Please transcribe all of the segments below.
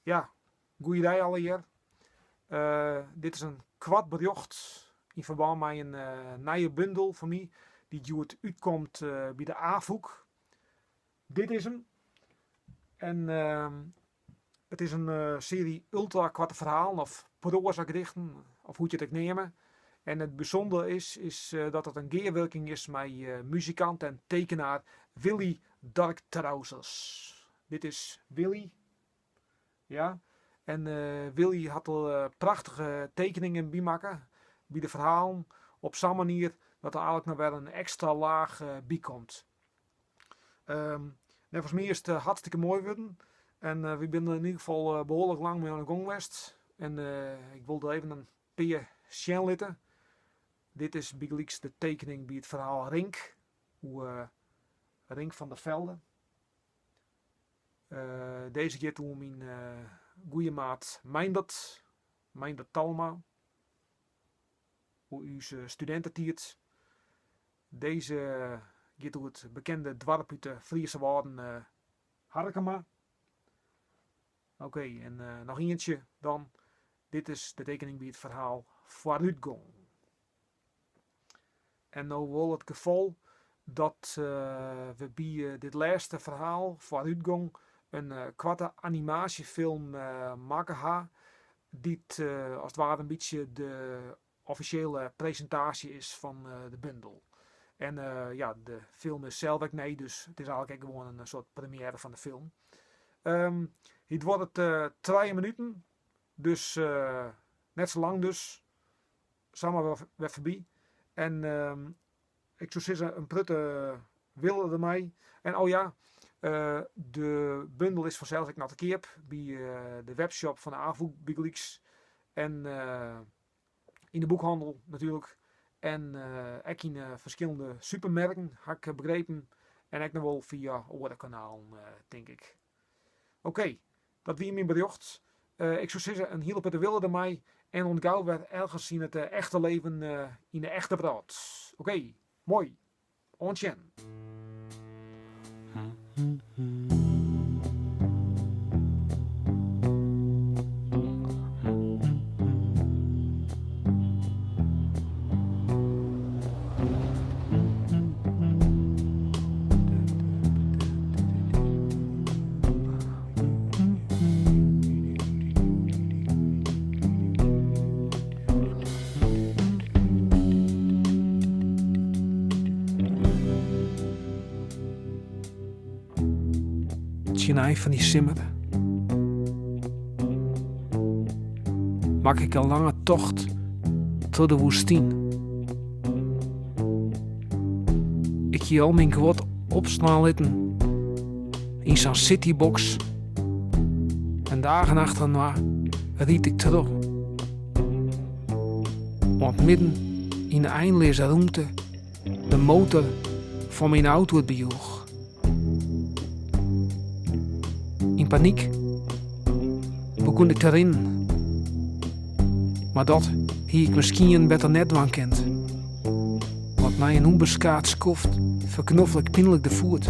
Ja, goeiedei allegear. Dit is in koart berjocht yn ferbân mei in nije bundel fan my dy't hjoed útkomt by de Afûk. Dit is 'm. En it is in searje ultrakoarte ferhalen of proazagedichten of hoe't je it ek neame. En it bysûndere is, is dat it in gearwurking is mei muzikant en tekenaar Willy Darktrousers. Dit is Willy. Ja, en Willy hat der prachtige tekeningen by makke by de ferhalen op sa'n manier dat der eigenlik noch wer in ekstra laach by komt. Neffens my is it hartstikke moai wurden en wy binne der yn ieder gefal behoarlik lang mei oan de gong west en ik wol der even in pear sjen litte. Dit is bygelyks de tekening by it ferhaal Rink, oer Rink van der Velde. Dizze giet oer myn goeie maat Meindert, Meindert Talma, oer ús studintetiid. Dizze giet oer it bekende doarp út de Friese Wâlden, Harkema. Oké, en noch ientsje dan. Dit is de tekening by it ferhaal Foarútgong. En no wol it gefal dat we by dit lêste ferhaal, Foarútgong, in koarte animaasjefilm makke ha, dy't as it ware in bytsje de offisjele presintaasje is fan de bundel. En ja, de film is sels ek nij, dus it is eigenlik ek gewoan in soart premiêre fan de film. Hy duorret trije minuten, dus net sa lang dus. Samar wer foarby. En ik soe sizze in protte wille dermei. En oh ja, de bundel is fansels ek noch te keap by de webshop fan de Afûk bygelyks. En yn de boekhannel natuerlik. En ek yn ferskillende supermerken ha ik begrepen. En ek noch wol fia oare kanalen tink ik. Oké, dat wie myn berjocht. Ik soe sizze in hiele protte wille dermei en oant gau wer ergens yn it echte leven yn de echte wrâld. Oké, moai. Oant sjen. Tsjin ein fan dy simmer makke ik in lange tocht troch de woestyn. Ik hie al myn guod opslaan litten yn sa'n citybox en dagen achterinoar ried ik troch. Oant midden yn de einleaze rûmte de motor fan myn auto it bejoech. Yn panyk begûn ik te rinnen. Mar dat hie ik miskien better net dwaan kind. Want nei in ûnbeskaat skoft ferknoffele ik pynlik de foet.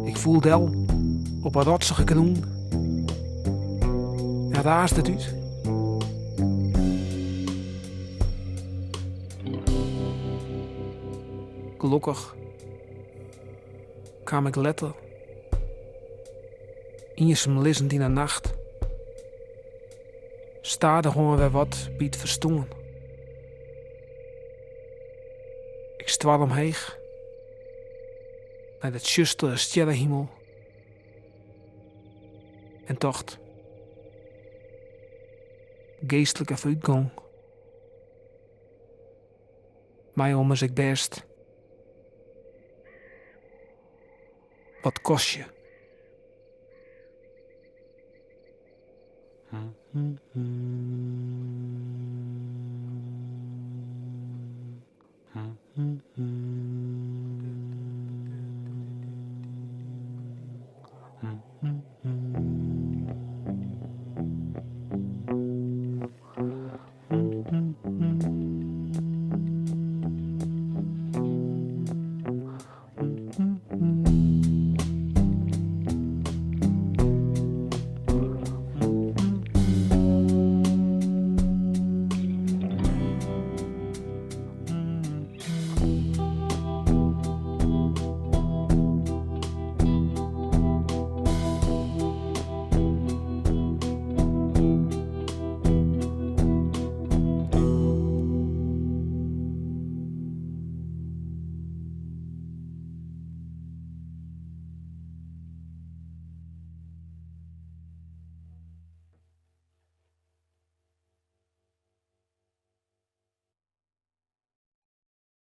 Ik foel del op 'e rotsige grûn en raasde it út. Gelokkich kaam ik letter, iensum lizzend yn 'e nacht, stadichoan wer wat by it ferstân. Ik stoar omheech nei de tsjustere stjerrehimel en tocht, geastlike foarútgong. Mei ommers ek bêst wat kostje.